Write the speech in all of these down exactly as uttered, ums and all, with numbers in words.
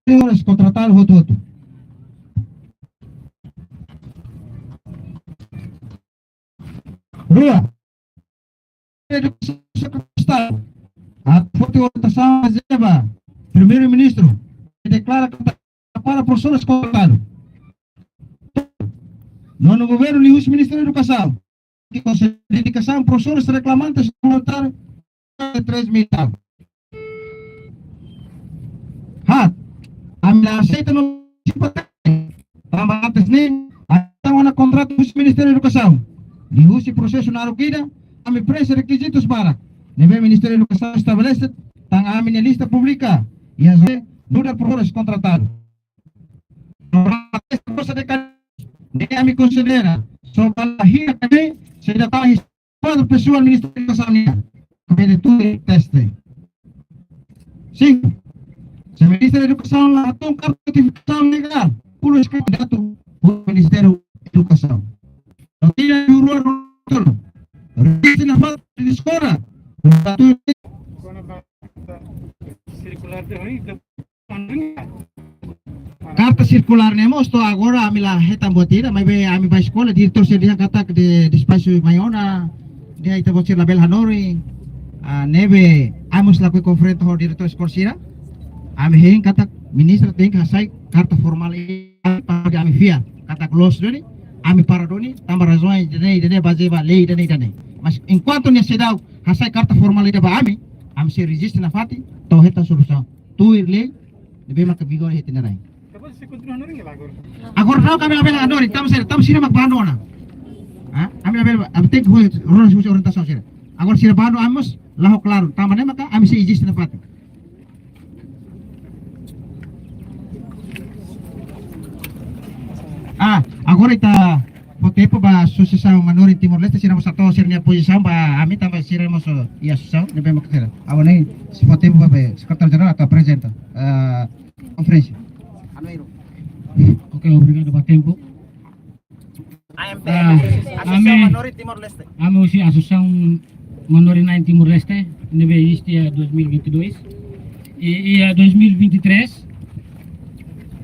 profesores kontratadu hotu-hotu. Rua, Edukasaun Estadu atu foti orientasaun ba Primeiru-Ministru, deklara katak para profesores kontratadu. Nonu governu liuhusi Ministériu Edukasaun, ke konsege dedikasaun profesores reklamantes voluntáriu três mil. Haat, ami la aseita no simpatiza. Tanba antes ne'e, ami hetan ona kontratu husi Ministériu Edukasaun. Liuhusi prosesu naruk ida, ami preenxe rekizitus barak ne'ebé Ministériu Edukasaun estabelese, tan ami-nia lista públika, iha nu'udar profesores kontratadu. Programa teste bolsa de calidade ne'e ami konsidera só ba la hira kane se da tahi kuadru pesoál Ministériu Edukasaun nian. Kome de tuir teste. Sinku, se Ministériu Edukasaun la hatún karta notifikasaun legál, pulu kandidatu husi Ministériu Edukasaun. No tiha rua rua tolu. Revista na falta de escola. Sirkulár de hoy, de Karta sirkulár ne'e mós to'o agora ami la hetan buat ida, maibé ami bá eskola, diretór sira dehan katak de, despaxu mai ona, dehan ita-boot sira labele hanorin, ah, ne'ebé ami mós lakohi konfronta ho diretór eskola sira, ami hein katak ministra tenke hasai karta formál ida para ami fiar, katak loos duni, ami para duni, tanba razaun ida-ne'e, ida-ne'e bazeia ba lei ida-ne'e, ida-ne'e. Mas enkuantu nia seidauk hasai karta formál ida ba ami, ami sei rejista nafatin, to'o hetan solusaun tuir lei ne'ebé maka vigora iha ita-nia rai. Depois se kontinua hanorin ka la agora? Agora daudaun ami labele hanorin, tanba sira, tanba sira mak bá hanorin ona. Ha? Ami labele, ami tenke rona husi orientasaun sira. Agora sira bá hanorin, ami mós la ho klaru, tanba ne'e maka ami sei rejista nafatin. Ah, agora ita fó tempu ba Asosiasaun Manorin Timor-Leste, sira mós hato'o sira-nia pozisaun ba ami, tanba sira mós iha asosiasaun, ne'ebé mak sira. Agora ne'e sei fó tempu ba be Sekretáriu Jerál atu aprezenta, ah, konferénsia. Oke, obrigadu ba tempu. Ah, Asosiasaun ami, Manorin Timor-Leste. Ami husi Asosiasaun Manorin-na'in Timor-Leste, ne'ebé iha dois mil e vinte e dois. I, iha dois mil e vinte e três,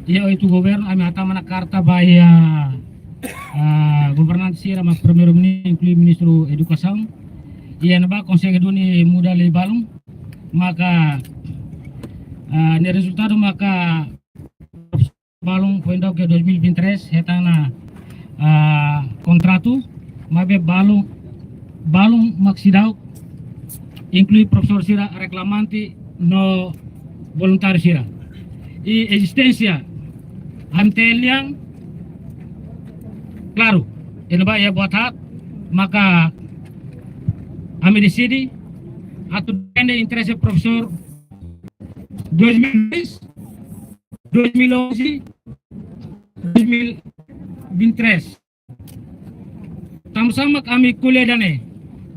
iha oitu governu, ami hatama ona karta ba iha, ah, governante sira mak Primeiru-Ministru, inklui Ministru Edukasaun. Iha ne'ebá konsege duni muda lei balun. Maka, ah, ne'e rezultadu maka balun foin daudauk iha dois mil e vinte e três, hetan ona, ah, kontratu, maibé balun, balun mak seidauk inklui profesór sira reklamante no voluntáriu sira. I ezisténsia AMTL nian klaru, iha ne'ebá iha buat haat, maka ami deside atu defende interese profesór dois mil e dois, dois mil e onze, dois mil e vinte e três. Tanba sá mak ami ko'alia ida-ne'e?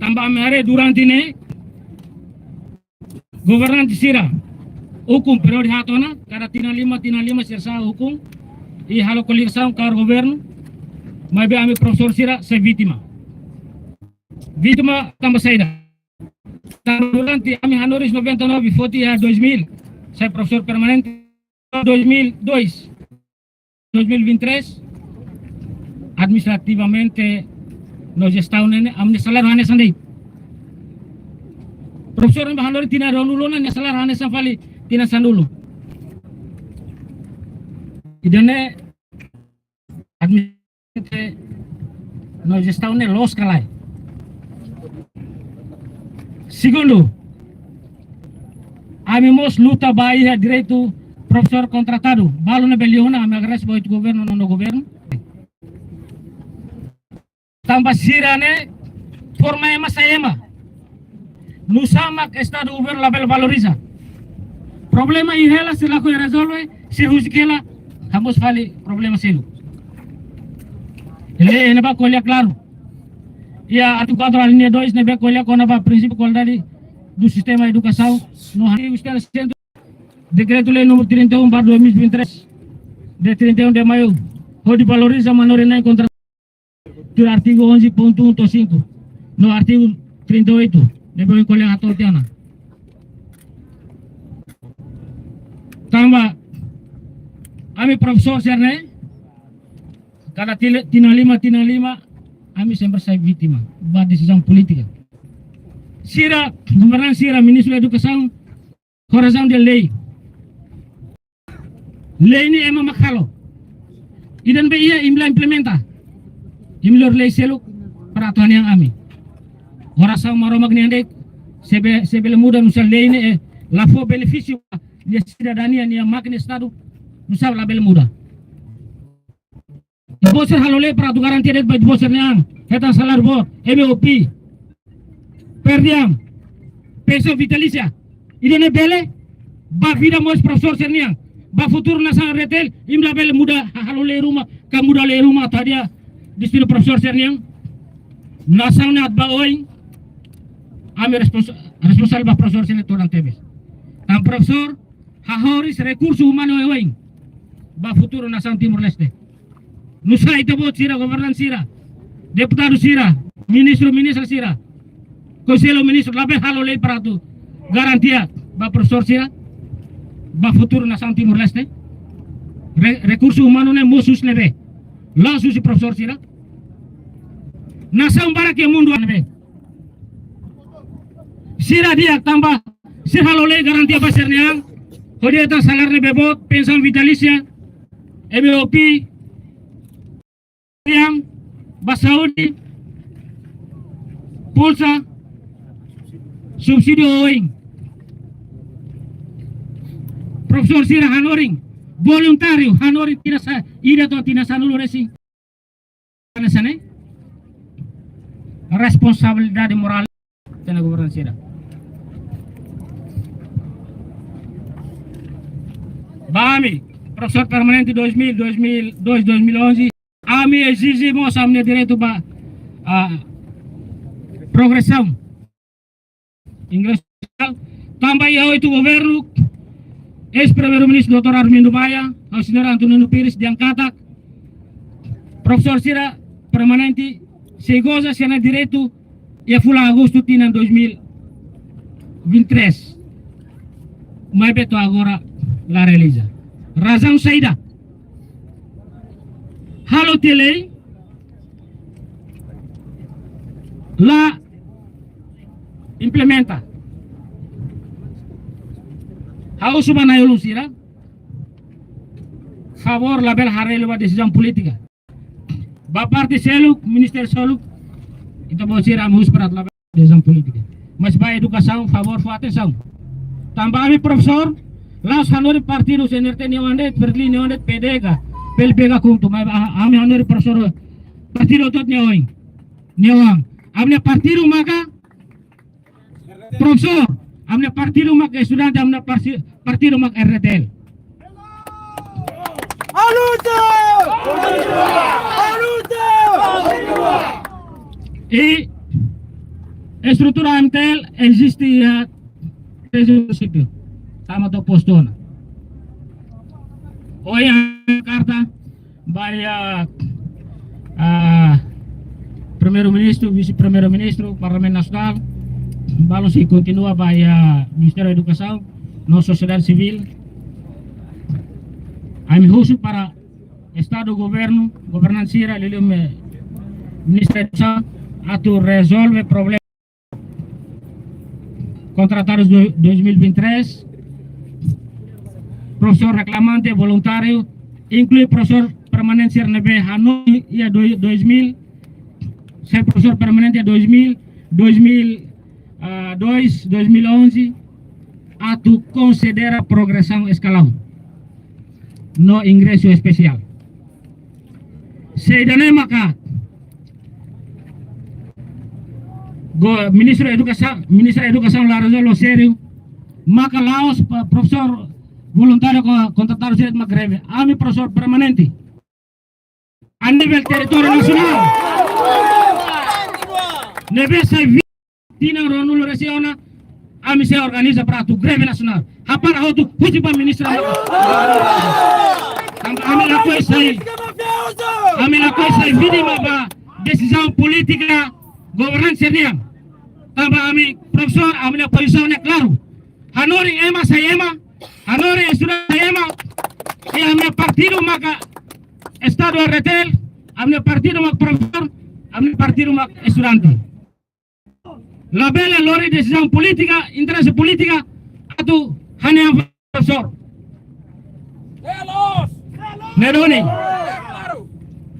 Tanba ami haree durante ne'e, governante sira ukun períodu haat ona, kada tinan lima, tinan lima sira sa'e ukun, i halo koligasaun kaer governu, maibé ami profesór sira sai vítima. Vítima tanba saida? Tanba durante ami hanorin noventa e nove foti iha dois mil, sai profesór permanente, dois mil e dois, dois mil e vinte e três, administrativamente no jestaun ne'e, ami-nia saláriu hanesan de'it. Profesór ne'ebé hanorin tinan ruanulu ona, nia saláriu hanesan fali tinan sanulu. Ida-ne'e administrativamente no jestaun ne'e loos ka lae? Segundu, ami mós luta ba iha direitu profesór kontratadu. Balun ne'ebé liu ona, ami agradese ba oitu governu, nonu governu. Tanba sira-ne'e forma ema sai ema. Nusá mak Estadu governu labele valoriza? Problema iha hela, sira lakohi rezolve, sira husik hela, hamoos fali problema seluk. Lei ne'ebá ko'alia klaru. Iha artigu quatro, alínea dois, ne'ebé ko'alia kona-ba prinsípiu kualidade do sistema edukasaun, no artigu setenta e sete, Dekretu-Lei númeru trinta e um barra dois mil e vinte e três, de trinta e um de maio, hodi valoriza manorin-na'in kontra tuir artigu onze ponto um to'o cinco, no artigu trinta e oito, ne'ebé ohin ko'alia hato'o tiha ona. Tanba Ami profesór sira-ne'e, kada tile-, tinan lima, tinan lima, ami sempre sai vítima ba desizaun polítika. Sira, governante sira, ministru edukasaun, ho razaun de lei. Lei ne'e ema mak halo. Ida-ne'ebé iha imi la implementa. Imi lori lei seluk para atu hanehan ami. Orasaun Maromak nian de'it, se be-, se bele muda nusá lei ne'e, eh, la fó benefísiu ba nia sidadania, nia mákina Estadu, nusá labele muda. Ita-boot sira halo lei para atu garantia de'it ba ita-boot sira-nia an, hetan saláriu boot, M O P, per diem, pensaun vitalísia. Ida-ne'e bele ba vida mós profesór sira-nian, ba futuru nasaun R D T L, imi labele muda, ha-, halo lei ruma, ka muda lei ruma atu hadi'a destinu profesór sira-nian. Nasaun ne'e atu ba oin, ami respons-, responsavel ba profesór sira-ne'e todan tebes. Tanba profesór hahoris rekursu umanu oioin ba futuru nasaun Timor-Leste. Nusá ita-boot sira, governante sira, deputadu sira, ministru, ministra sira, Konsellu Ministru, labele halo lei para atu garantia ba profesór sira, ba futuru nasaun Timor-Leste. Re-, rekursu umanu ne'e mosu husi ne'ebé? La'ós husi profesór sira. Nasaun barak iha mundu ne'ebé? Sira di'ak tanba sira halo lei garantia ba sira-nia an, hodi hetan saláriu ne'ebé boot, pensaun vitalísia, M O P, yang ba saúde, pulsa, subsídiu oioin. Profesór sira hanorin, voluntáriu, hanorin tinan sa-, ida to'o tinan sanulu-resin. Hanesan ne'e, responsabilidade morál tiha ona governante sira. Ba ami, profesór permanente dois mil, dois mil e dois, dois mil e onze, ami ezije mós ami-nia direitu ba, ah, progresaun ingresu sosiál. Tanba iha oitu governu, eis-Primeiru-Ministru doutór Armindo Maia, ho señór Antonino Pires dehan katak profesór sira permanente sei goza sira-nia direitu iha fulan Agostu tinan dois mil e vinte e três. Maibé to'o agora la realiza. Razaun saida? Halo tiha lei, la implementa. Ha'u husu ba na'i-ulun sira, favór labele haree liu ba desizaun polítika. Ba parte seluk, ministériu seluk, ita-boot sira, ami husu para atu labele desizaun polítika. Mas ba edukasaun, favór fó atensaun. Tanba ami profesór, la'ós hanorin partidu C N R T nia oan de'it, Fretilin nia oan de'it, P D K, P L P ka KHUNTO, mas a-, ami hanorin profesór partidu hotu-hotu nia oan, nia oan. Ami-nia partidu maka profesór, ami-nia partidu mak estudante, ami-nia parsi-, partidu mak R D T L. Aluta! Aluta! I estrutura M T L eziste iha treze munisípiu, tama to'o postu ona. Ohin ami karta ba iha, ah, Primeiru-Ministru, Vise-Primeiru-Ministru, Parlamentu Nasionál, balun sei kontinua ba iha Ministériu Edukasaun, no sosiedade sivíl. Ami husu para Estadu, governu, governante sira, liuliu Ministériu Edukasaun, atu rezolve problema kontratadus do, dois mil e vinte e três, profesór reklamante, voluntáriu, inklui profesór permanente sira ne'ebé hanorin iha do-, dois mil, sai profesór permanente iha dois mil, dois mil, ah, dois, dois mil e onze, atu konsidera progresaun eskalaun no ingresu espesiál. Se ida-ne'e maka go-, Ministru Edukasaun, Ministru Edukasaun la rezolve sériu, maka la'ós pa-, profesór voluntáriu ho kontratadu sira mak greve. Ami profesór permanente a nivel territóriu nasionál. Ne'ebé sai vi-, tinan ruanulu-resin-ona, ami sei organiza para atu greve nasionál. Hapara hotu, husi ba ministra. Am-, ami lakohi sai, ami lakohi sai vítima ba desizaun polítika governante sira-nian. Tanba ami profesór, ami-nia pozisaun ne'e klaru. Hanorin ema sai ema, hanorin estudante sai ema, Ami-nia partidu maka Estadu R T L, ami-nia partidu maka profesór, ami-nia partidu maka estudante. Labele lori desizaun polítika, interese polítika, atu hanehan profesór. Ne'e duni.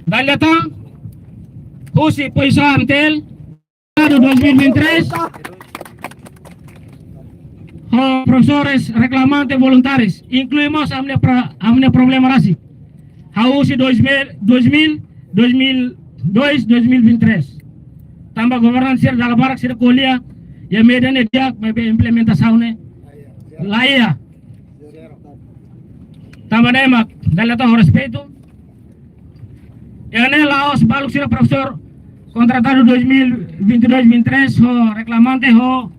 Dala ida tan, husi pozisaun M T L, dois mil e vinte e três, ho profesores reklamante voluntárius, inklui mós ami-nia pra-, ami-nia problema rasik. Hahú husi dois mil, dois mil, dois mil e dois, dois mil e vinte e três. Tanba governante sira dala barak sira ko'alia, iha média ne'e di'ak, maibé implementasaun ne'e la iha. Tanba ne'e mak, dala ida tan ho respeitu. Iha ne'e la'ós balun sira profesór kontratadu dois mil e vinte e dois, vinte e três, ho reklamante, ho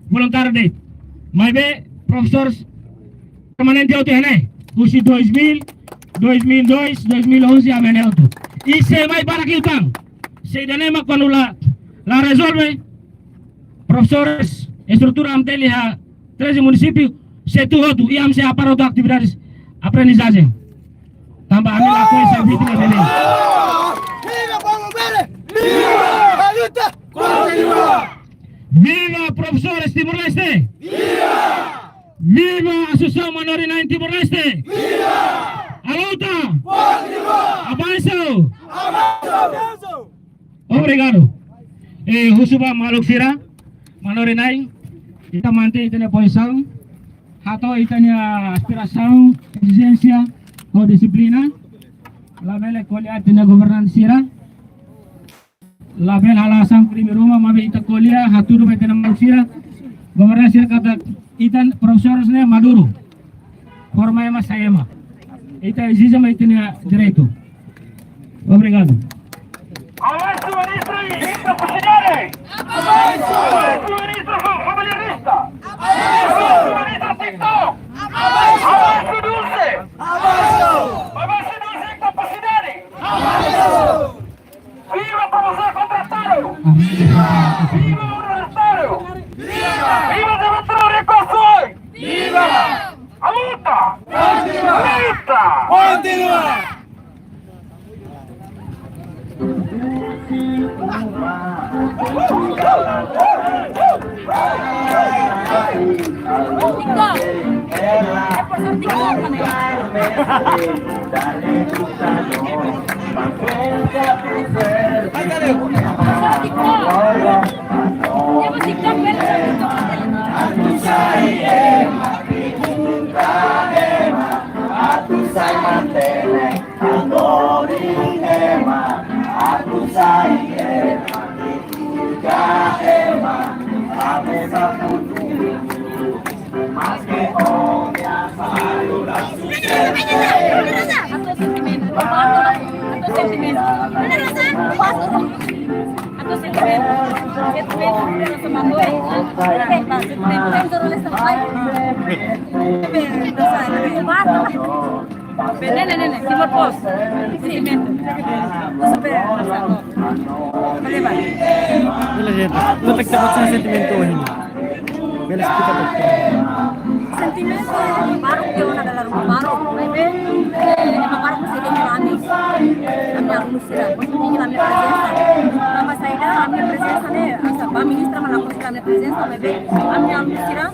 voluntáriu de'it. Maibé profesór permanente hotu iha ne'e. Husi dois mil, dois mil e dois, dois mil e onze, ami iha ne'e hotu. I sé mai barak liután. Sé ida-ne'e mak kuandu la, la rezolve, profesores, estrutura M T L iha treze munisípiu, sei tuur hotu, i ami sei hapara hotu atividades aprendizajen. Tanba ami lakohi sai vítima ne'e. Viva Povo Verde! Viva! A luta continua! Viva profesores Timor-Leste! Viva! Viva Asosiasaun Manorin-na'in Timor-Leste! Viva! A luta! Continua! Avansu! Avansu! Obrigadu. Eh, husu ba maluk sira, manorin-na'in, ita mantein ita-nia pozisaun, hato'o ita-nia aspirasaun, ezijénsia, ho dixiplina. Labele ko'alia ita-nia governante sira. Labele halo asaun krime ruma, maibé ita ko'alia, hatudu ba ita-nia maluk sira. Governante sira katak ita profesores ne'e maduru. Forma ema, sai ema. Ita ezije mak ita-nia direitu. Obrigadu. Avansu ministru inkapasidade! Avansu! Avansu ministru fa-, familiarista! Avansu! Avansu ministru TikTok! Avansu! Avansu Dulce! Avansu! Avansu Dulce inkapasidade! Avansu! Viva profesór kontratadu! Viva! Viva universitáriu! Viva! Viva diretór de kursu! Viva! A luta! Continua! Luta! Continua! Atu sentimentu. Atu sentimentu. Atu sentimentu. Sentimentu. Ne'e, ne'e, ne'e, ne'e. Timor Post. Sentimentu. Bele ba? Bele ba. Ita tenke dapat sentimentu ini. Bele esplika, Dokter. Sentimentu barak ke ona dalam rumah barak, maibé, eh, ema barak masih ada yang rame. Ami alun sira, ini ami prezensa. Tanba saida ami prezensa ne'e, asa ba ministra mak la konsidera ami prezensa, maibé, ami alun sira,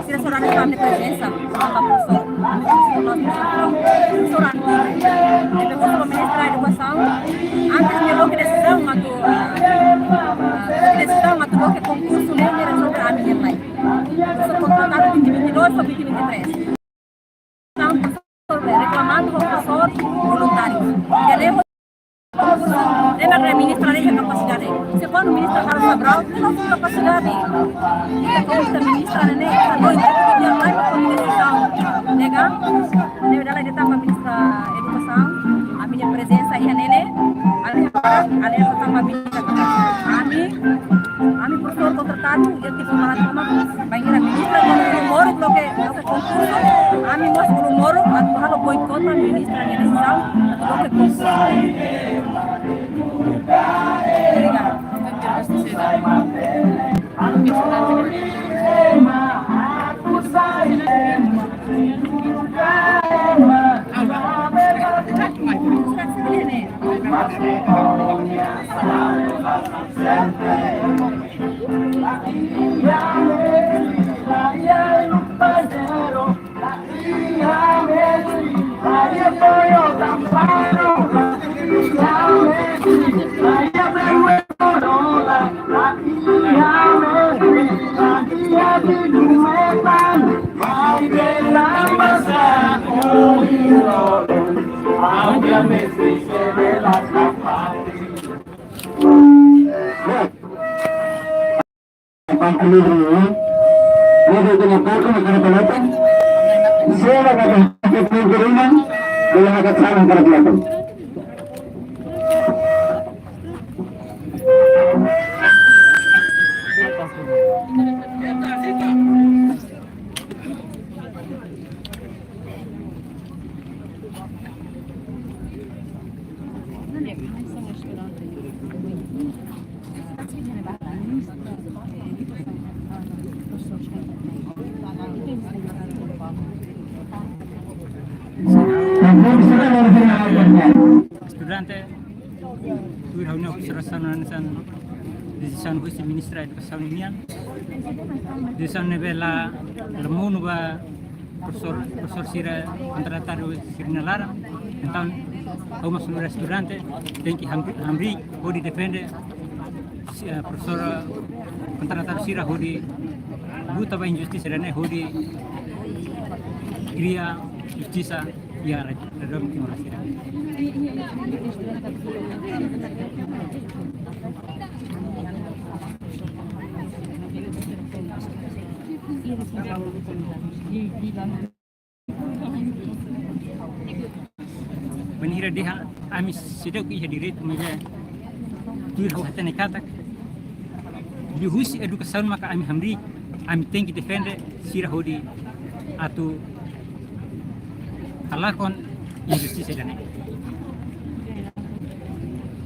sira só rame ami prezensa. Tanba profesór, ami profesór, profesór, ami. Ne'ebé husu ba ministra edukasaun, antes de loke desizaun atu, ah, ah, desizaun atu loke konkursu ne'e, ne'e rezolve ami iha mai. Profesór kontratadu vinte vinte e dois ou vinte vinte e três. Entaun, profesór reklamante ho profesór voluntáriu. Entaun, ne'e mak ministra dehan iha kapasidade. Se kuandu ministra halo Sobral, ne'e la'ós kapasidade. Ita ko'alia ho ministra ne'e, ita hanoin, ita hanoin, ita hanoin desizaun. Ne'e ka? Ne'e dala ida tan ba ministra edukasaun, ami-nia prezensa iha ne'e ne'e, ale, ale tanba ministra. Ami, ami profesór kontratadu, iha tipu malan toma, bainhira ministra ulumoruk loke, loke konkursu, ami mós ulumoruk, atu halo boikota ministra nia desizaun, atu loke konkursu. Obrigada. Banku livre, eh? Livre de la banku na cara pelota. Sera pada ke pengiriman, de la cara pelota. Estudante, tuir ha'u-nia observasaun hanesan desizaun husi Ministra Edukasaun nian. Desizaun ne'ebé la, la monu ba profesór, profesór sira kontratadu sira-nia laran. Entaun, ha'u mós nu'udar estudante, tenke ham-, hamriik hodi defende, eh, profesór, eh, kontratadu sira hodi luta ba injustisa ida-ne'e hodi kria justisa iha re-, redaun Timor-Leste. Bainhira dehan ami seidauk iha direitu, maibé tuir ha'u hatene katak liuhusi edukasaun maka ami hamriik, ami tenke defende sira hodi atu halakon injustisa ida-ne'e.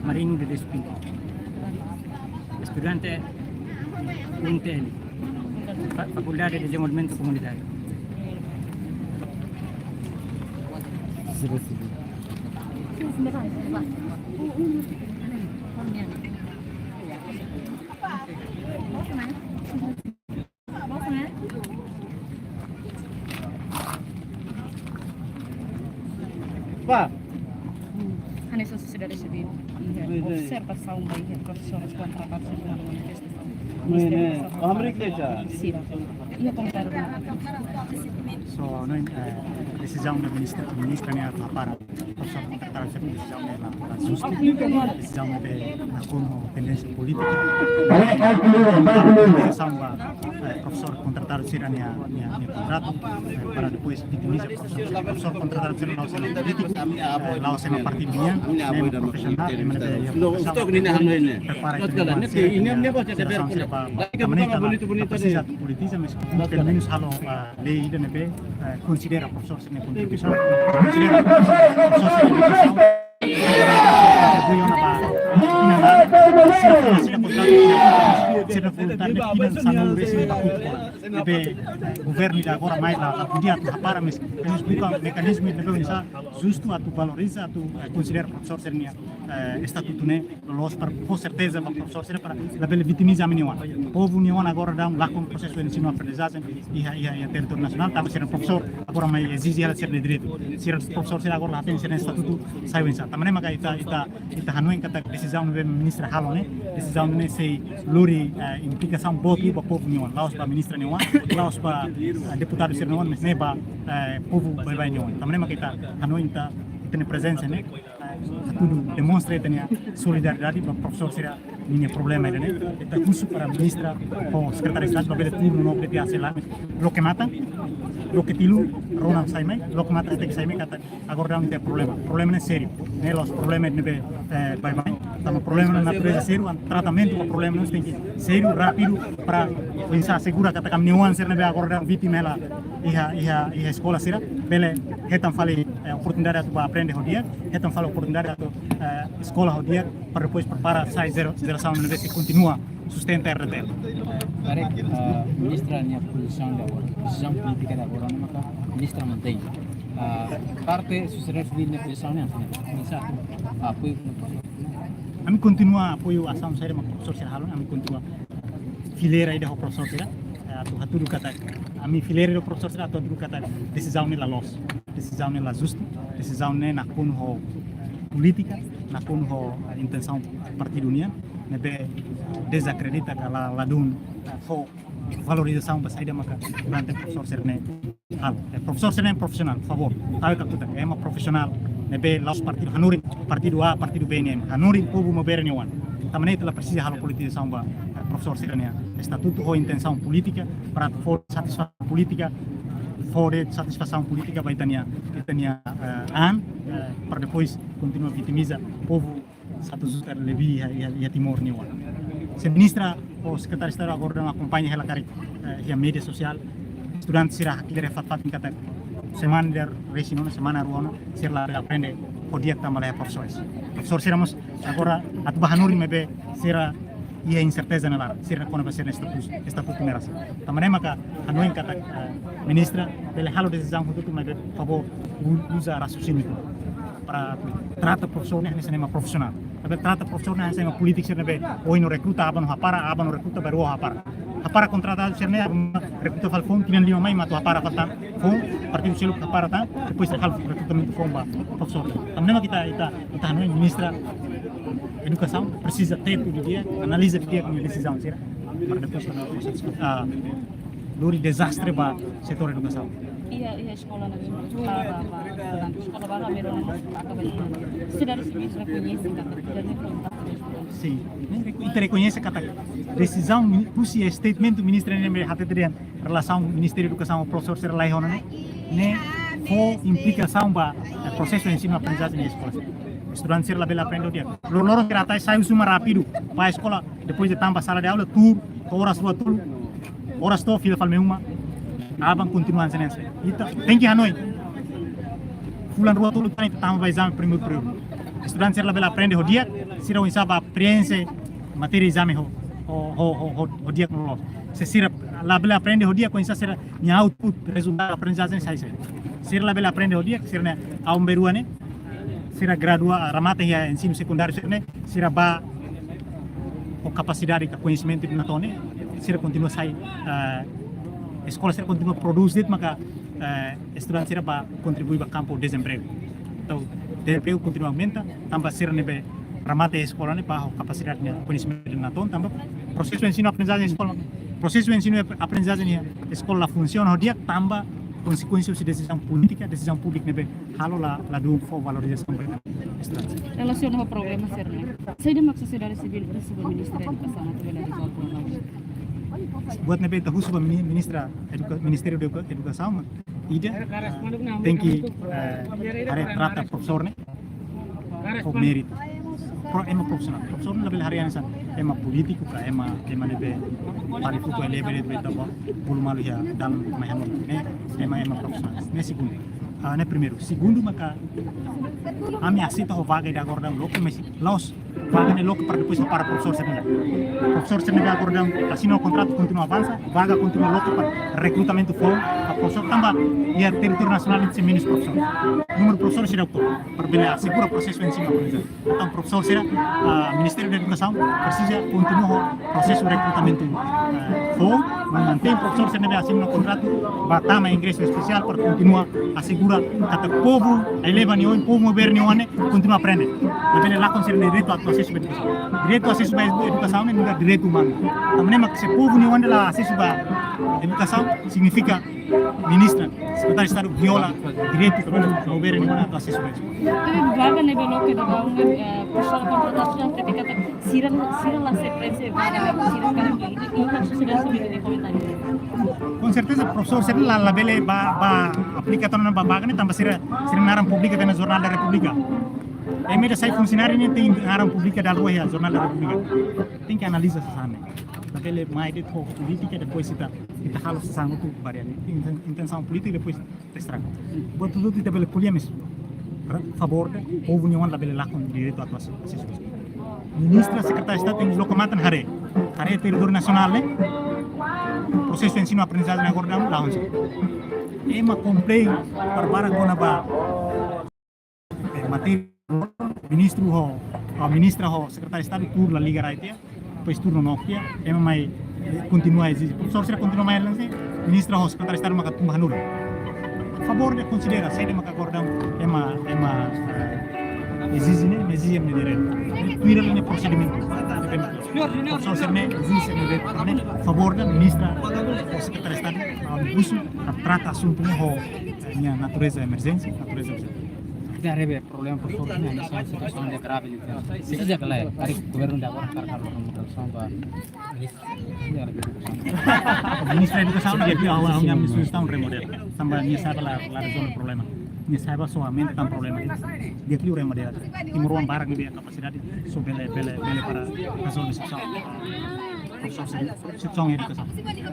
Marino de Despin, estudante U N T L, Fa-, Fakuldade de Dezenvolvimentu Komunitáriu. Ba. Hanesan sosiedade sivíl, iha observasaun ba iha profesores kontratadu sira-nia manifestasaun. Ne'e, ne'e. Observasaun ba iha. Sira. Iha komentáriu. So, no, eh, desizaun ministra, ministra ne'e atu hapara profesór kontratadu sira-nia desizaun ne'e la, la justu. Desizaun ne'e nakonu tendénsia polítika. Balik, balik dulu, balik dulu. Desizaun ba, eh, profesór kontratadu sira-nia, nia, nia kontratu, eh, para depois vitimiza profesór. Profesór kontratadu sira la'ós ema polítiku, eh, la'ós ema partidu nian, ne'e ema profisionál, ema ne'ebé iha vokasaun prepara ita-nia sira, sira, sira ba, ba, ba, presiza atu politiza, mas pelumenus halo, ah, lei ida ne'ebé, eh, konsidera profesór sira-nia kontribuisaun, konsidera profesór sira-nia edukasaun, kontribui ona ba, ina la, sira, sira kontratu, sira voluntáriu, ina sanulu resin ba kuku. Ne'ebé, eh, governu ida agora mai la, la ko'alia atu hapara, mas pelumenus buka mekanizmu ne'ebé oinsá justu atu valoriza, atu, eh, konsidera profesór sira-nia, eh, estatutu ne'e, loloos para, ho serteza ba profesór sira para labele vitimiza ami-nia oan. Povu nia oan agora daudaun lakon prosesu ensinu aprendizajen iha, iha, iha territóriu nasionál, tanba sira profesór agora mai ezije hela sira-nia direitu. Sira profesór sira agora la hatene sira-nia estatutu sai oinsá. Tanba ne'e maka ita, ita, ita hanoin katak desizaun ne'ebé ministra halo ne'e, desizaun ne'e sei lori, eh, implikasaun boot liu ba povu nia oan, la'ós ba ministra nia oan, la'ós ba, eh, deputadu sira-nia oan, mas ne'e ba, eh, povu baibain nia oan. Tanba ne'e maka ita hanoin ita, ita-nia prezensa ne'e, eh, atu demonstra ita-nia solidariedade ba profesór sira-nia problema ida-ne'e, ita husu para ministra ho sekretáriu Estadu labele turnu no bele biasa la, loke matan, loke tilun, rona sai mai, loke matan tenke sai mai katak agora daudaun iha problema. Problema ne'e sériu. Ne'e la'ós problema ne'ebé, eh, baibain. Tanba problema ne'e natureza sériu, entaun tratamentu ba problema ne'e tenke sériu, rápidu, para oinsá asegura katak ami-nia oan sira ne'ebé agora daudaun vítima hela iha, iha, iha eskola sira, bele hetan fali, eh, oportunidade atu ba aprende ho di'ak, hetan fali oportunidade atu, eh, eskola ho di'ak, para depois prepara sai jera-, jerasaun ne'ebé sei kontinua sustenta R T L. Karik, ah, ministra nia pozisaun de agora, pozisaun polítika de agora, ne'e maka ministra mantein. Ah, parte sosiedade sivíl nia pozisaun ne'e, oinsá atu apoiu? Ami kontinua apoiu asaun saida mak profesór sira halo, ami kontinua fiel ida ho profesór sira, eh, atu hatudu katak, ami fiel ida ho profesór sira atu hatudu katak desizaun ne'e la loos, desizaun ne'e la justu, desizaun ne'e nakonu ho polítika, nakonu ho, eh, intensaun partidu nian, ne'ebé dezakredita ka la, ladún, eh, fó valorizasaun ba saida maka durante profesór sira-ne'e halo. Eh, profesór sira-ne'e profisionál, favór. Tau ka kuta, ema profisionál, ne'ebé la'ós partidu hanorin, partidu A, partidu B nian, hanorin povu maubere nia oan. Tanba ne'e ita la presiza halo politizasaun ba, eh, profesór sira-nia estatutu ho intensaun polítika, para fó satisfasaun polítika, fó de'it satisfasaun polítika ba ita-nia, ita-nia, eh, an, eh, para depois kontinua vitimiza povu satu juta lebih iha, iha, iha Timor nia oan. Se ministra ho sekretáriu Estadu agora daudaun akompaña hela karik, eh, iha média sosiál. Estudante sira hakilar iha fatin-fatin katak semana ida resin ona, semana rua ona, sira la aprende ho di'ak tanba la iha profesores. Profesór sira mós agora atu bá hanorin maibé sira iha inserteza nia laran, sira kona-ba sira-nia status, estatutu nia rasaun. Tanba ne'e maka hanoin katak, eh, ministra bele halo desizaun hotu-hotu maibé favór u-, uza raciocínio para trata profesór ne'e hanesan ema profisionál. Labele trata profesór ne'e hanesan ema polítiku sira ne'ebé ohin no rekruta, aban no hapara, aban no rekruta, bainrua hapara. Hapara kontratadu sira-ne'e, aban rekruta fali foun, tinan lima mai mak atu hapara fali tan foun, partidu seluk hapara tan, depois halo rekrutamentu foun ba profesór. Tanba ne'e mak ita, ita, ita hanoin ministra edukasaun presiza tetu didi'ak, analiza didi'ak nia desizaun sira. Para depois, ah, lori dezastre ba setór edukasaun. Iha, iha eskola ne'e, ba, ba, ba, eskola balu, ami rona, atu ba, sosiedade sivíl rekoñese katak tidak. Sin, ne'e reku-, ita rekoñese katak desizaun mini-, husi statement ministra ne'ebé hateten dehan relasaun Ministériu Edukasaun ho profesór sira la iha ona ne'e, ne'e fó implikasaun ba, eh, prosesu ensinu aprendizajen iha eskola. Estudante sira labele aprende ho di'ak. Loroloron sira atais sai husi uma rápidu, bá eskola, depois de tama ba sala de aula, tuur, oras rua tolu, oras to'o fila fali mai uma, aban kontinua hanesan ne'e. Ita tenke hanoin. Fulan rua tolu tan ita tama ba ezame primeiru períodu. Estudante sira labele aprende ho di'ak, sira oinsá bá preenxe matéria ezame ho, ho, ho, ho, ho, ho di'ak no loos. Se sira labele aprende ho di'ak, oinsá sira-nia output, rezultadu aprendizajen sai, sai. Sira labele aprende ho di'ak, sira-nia aban-bainrua ne'e, sira gradua, remata iha ensinu sekundáriu sira-ne'e, sira bá ho kapasidade ka koñesimentu ida-ne'e to'o ne'e, sira kontinua sai, eh, eskola sira kontinua prodús de'it maka, eh, estudante sira bá kontribui ba kampu dezempregu. Entaun, dezempregu kontinua aumenta, tanba sira ne'ebé remata eskola ne'e bá ho kapasidade ne'e, koñesimentu ida-ne'e to'o, tanba prosesu ensinu aprendizajen eskola, prosesu ensinu ap-, aprendizajen iha eskola la funsiona ho di'ak tanba konsekuénsia husi desizaun polítika, desizaun públika ne'ebé halo la, ladún fó valorizasaun ba estudante. Relasiona ho problema sira-ne'e, saida mak sosiedade sivíl husu ba Ministériu Edukasaun atu bele rezolve problema? Buat ne'ebé ita husu ba mini-, ministra eduka-, Ministériu Eduka-, Edukasaun, ida, tenke, eh, haree trata profesór ne'e ho méritu. Pro-, ema profisionál. Profesór labele haree hanesan ema polítiku ka ema, ema ne'ebé fali futu elebe de'it ba bolu malu iha dalan mai hanoin. Ne'e ema, ema profisionál. Ne'e segundu. Ah, ne'e primeiru. Segundu maka ami aseita ho vaga ida agora daudaun loke, mas la'ós vaga ne'e loke para depois hapara profesór sira-ne'e. Profesór sira-ne'e agora daudaun asina kontratu kontinua avansa, vaga kontinua loke para rekrutamentu foun ba profesór tanba iha territóriu nasionál ne'e menus profesór. Númeru profesór sira uitoan para bele asegura prosesu ensinu aprendizajen. Entaun profesór sira, ah, Ministériu Edukasaun presiza kontinua ho prosesu rekrutamentu, eh, foun, mantein profesór sira ne'ebé asina kontratu, bá tama ingresu espesiál para kontinua asegura katak povu eleba nia oin, povu maubere nia oan ne'e kontinua aprende. Labele lakon sira-nia direitu atu asesu ba edukasaun. Direitu asesu ba edu-, edukasaun ne'e nu'udar direitu umanu. Tanba ne'e mak se povu nia oan la asesu ba edukasaun, signifika ministra, sekretáriu Estadu viola direitu povu maubere nia oan atu asesu ba edukasaun. Tapi vaga ne'ebé loke daudaun, eh, profesór kontratadu sira, tapi katak sira, sira la sei preenxe vaga, sira karik, i, i, i, sosiedade sivíl nia komentáriu. Com certeza, profesór sira la, labele bá, bá aplika tiha ona ba vaga ne'e tanba sira, sira naran publika tiha ona Jornál da Repúblika. Ema ida sai funsionáriu ne'e tenke naran publika dala rua iha Jornál da Repúblika. Tenke analiza sasán ne'e. Labele mai de'it ho polítika, depois ita, ita halo sasán hotu barak. Inten-, intensaun polítika, depois estraga. Buat hotu-hotu ita bele ko'alia, mas favór de'it, povu nia oan labele lakon direitu atu asesu. Ministra, sekretáriu Estadu tenke loke matan haree. Haree territóriu nasionál ne'e, prosesu ensinu aprendizajen agora daudaun la'o. Ema komplain barak kona-ba, eh, matéria, ministru ho, ah, ministra ho sekretáriu estadu tuur la liga rai tiha, depois tuur nonook tiha, ema mai, eh, kontinua ezije. Profesór sira kontinua mai, ministra ho sekretáriu estadu maka tun ba hanorin. Favór de'it konsidera, saida maka agora daudaun ema, ema, eh, ezije ne'e, ezije ne'e direitu. Tuir nia prosedimentu. Depende. Profesór sira ne'e ezije ne'e direitu. Favór de'it ministra ho sekretáriu estadu, ah, husu, trata asuntu ne'e ho, eh, nia natureza emerjénsia, natureza urjente. Ita haree problema profesór ne'e, situasaun ne'e grave, se ita haree governu agora hakarak halo mudansa ba Ministra Edukasaun, di'ak liu, ha'u, ha'u-nia sujestaun remodela. Tanba nia saiba la, la rezolve problema. Nia saiba só aumenta tan problema. Di'ak liu remodela. Timoroan barak ne'ebé iha kapasidade, só bele, bele, bele para rezolve situasaun. Situasaun, situasaun edukasaun.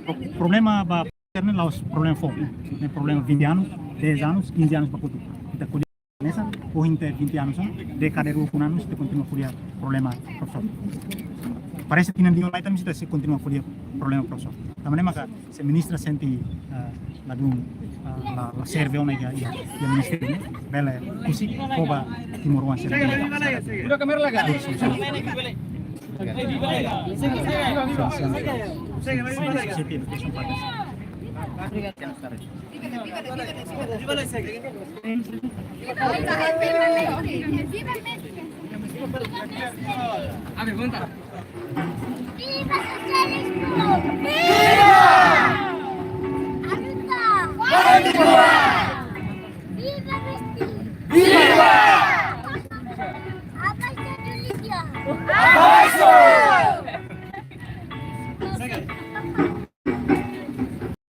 Pro-, problema ba ne'e la'ós problema foun. Ne'e problema vinte anos, dez anos, quinze anos ba kotuk. Ita ko'alia hanesan, ohin to'o vinte anos, dékada rua anos, ita kontinua ko'alia problema profesór. Parese tinan dehan mai tan ita sei kontinua ko'alia problema profesór. Tanba ne'e maka se ministra sente, ah, ladún, ah, la, la serve ona iha, iha, iha ministériu ne'e, bele husik fó ba timoroan sira. Obrigadu.